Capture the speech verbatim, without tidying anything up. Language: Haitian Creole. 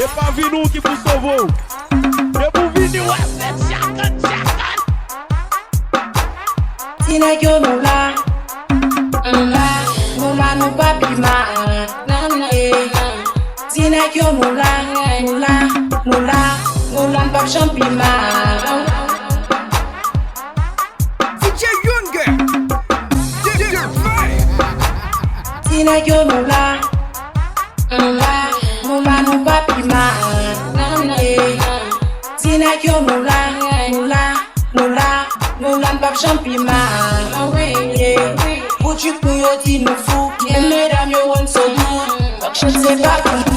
E pa vin ou ki pou sove w. Depi w vini, w ap fè tchakan, tchakan. Ti nèg yo, nou la, nou la, nou la, nou pa pi mal. Nan, nan, eh, nan. Ti nèg yo, nou la, nou la, nou la, nou la, n p ap janm pi mal. D J Younger, D J Vibe. Ti nèg yo, nou la, nou la, nou la, nou pa pi mal. Nan, nan, eh, nan. Ti nèg yo, nou la, nou la, nou la, nou la, n p ap janm pi mal. Anwen, yeah. Pou tchik nou yo di nou fou, yeah. Medam yo rann so dou. Fòk chèf se pa pou